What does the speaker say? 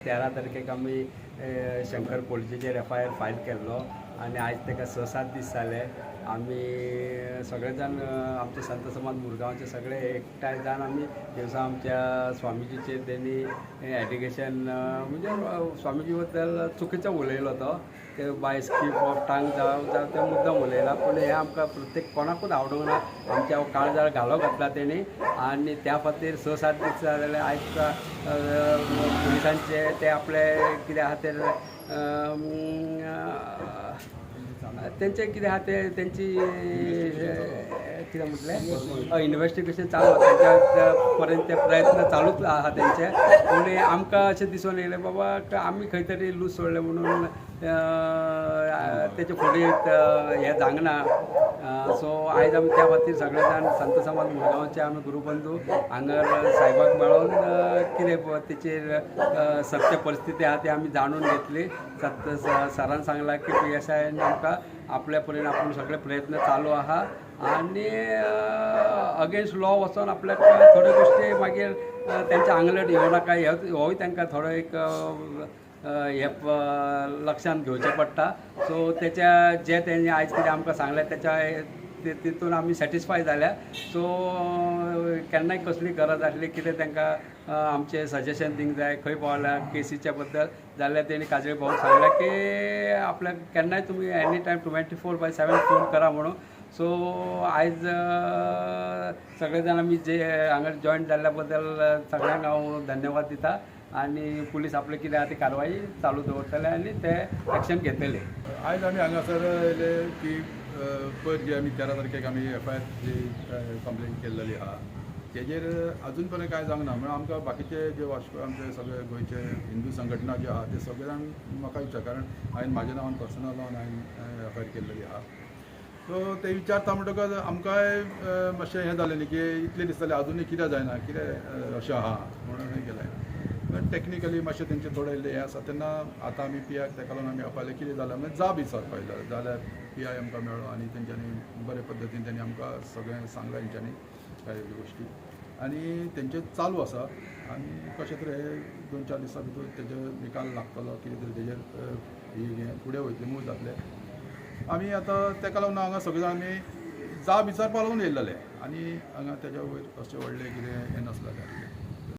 13 तारखेक आमी Shankar पोलचेचेर FIR file केल्लो आनी आयज ताका 6-7 दीस जाले. आमी सगळे जाण आमचे संत समाज मुरगांवचे सगळे एकठांय जावन आमी दिवसा आमच्या स्वामीजीचेर तेणी एडिकेशन म्हणजे स्वामीजी बद्दल चुकीचो उलयलो तो ते बाय स्कीप ऑफ टांग जावं जावं ते मुद्दम उलयला, पूण हें आमकां प्रत्येक कोणाकूच आवडूंक ना. आमच्या काळजार घालो घातला तेणी आनी त्या खातीर 6-7 दीस जाले आयज पुलिसांचे ते आपले कितें आहा ते तेंचे कितें आहा ते तेंची कितें म्हटलें इन्वेस्टिगेशन चालू आसा, तेंच्या पर्यंत ते प्रयत्न चालूच आहा तेंचे. पूण आमकां अशें दिसून येयलें बाबा आमी खंय तरी लूज सोडलें म्हणून तेचे फुडें हें जावंक ना. सो आयज आमी त्या खातीर सगळे जाण संत समाज मुरगांवचे आमी गुरुबंधू हांगा साहेबाक मेळोन कितें तेचेर सत्य परिस्थिती आहा ती आमी जाणून घेतली. सत्य सरान सांगलां की पीएसआयन आमकां आपल्या परीन आपूण सगळे प्रयत्न चालू आहा आनी अगेन्स्ट लॉ वचोन आपल्याक थोड्यो गोश्टी मागीर तेंच्या आंगलट येवं नाका होय तांकां थोडो एक हे लक्षांत घेवचें पडटा. सो तेच्या जे तेणी आयज कितें आमकां सांगलें तेच्या तितून आमी सॅटिस्फाय जाल्या. सो केन्नाय कसली गरज आसली कितें तांकां आमचें सजेशन दिवंक जाय खंय पावल्या केसीच्या बद्दल जाल्यार तेणी काजळी भाऊक सांगलें की आपल्याक केन्नाय तुमी एनी टायम 24/7 फोन करा म्हणून. सो आयज सगळे जाण आमी जे हांगा जॉयन जाल्ल्या बद्दल सगळ्यांक हांव धन्यवाद दिता आनी पुलीस आपले कितें आहा ती कारवाई चालू दवरतले आनी ते एक्शन घेतले. आयज आमी हांगासर येयले की पयर जी आमी 13 तारखेक आमी एफआयआर जी कंप्लेन केल्लेली आहा तेजेर अजून पर्यंत कांय जावंक ना. म्हणून आमकां बाकीचे जे वास्को आमचे सगळे गोंयचे हिंदू संघटना जे आहा ते सगळे जाण म्हाका विचार, कारण हांवें म्हाज्या नांवान पर्सनल लावन हांवें एफआयआर केल्लेली आहा. सो ते विचारता म्हणटकच आमकांय मातशें हें जालें न्ही की इतलें दीस जालें आजुनूय कित्याक जायना कितें अशें आहा म्हणून हें केलें. बट टॅक्निकली मातशें तेंचें थोडें इल्लें हें आसा तेन्ना आतां आमी पीआयक तेका लागून आमी आपयलें कितें जालें म्हणजे जाप विचारपा येयलो जाल्यार पीआय आमकां मेळ्ळो आनी तेंच्यांनी बरे पद्दतीन तेणी आमकां सगळें सांगलें तेंच्यांनी कांय गोश्टी आनी तेंचें चालू आसा आनी कशें तरी हे 2-4 दिसां भितर तेजेर निकाल लागतलो कितें तरी तेजेर हें फुडें वयतलें मूव जातलें. आमी आतां तेका लागून हांगा सगळे जाण आमी जाप विचारपा लागून येयल्ले आनी हांगा तेज्या वयर अशें व्हडलें कितें हें नासलें.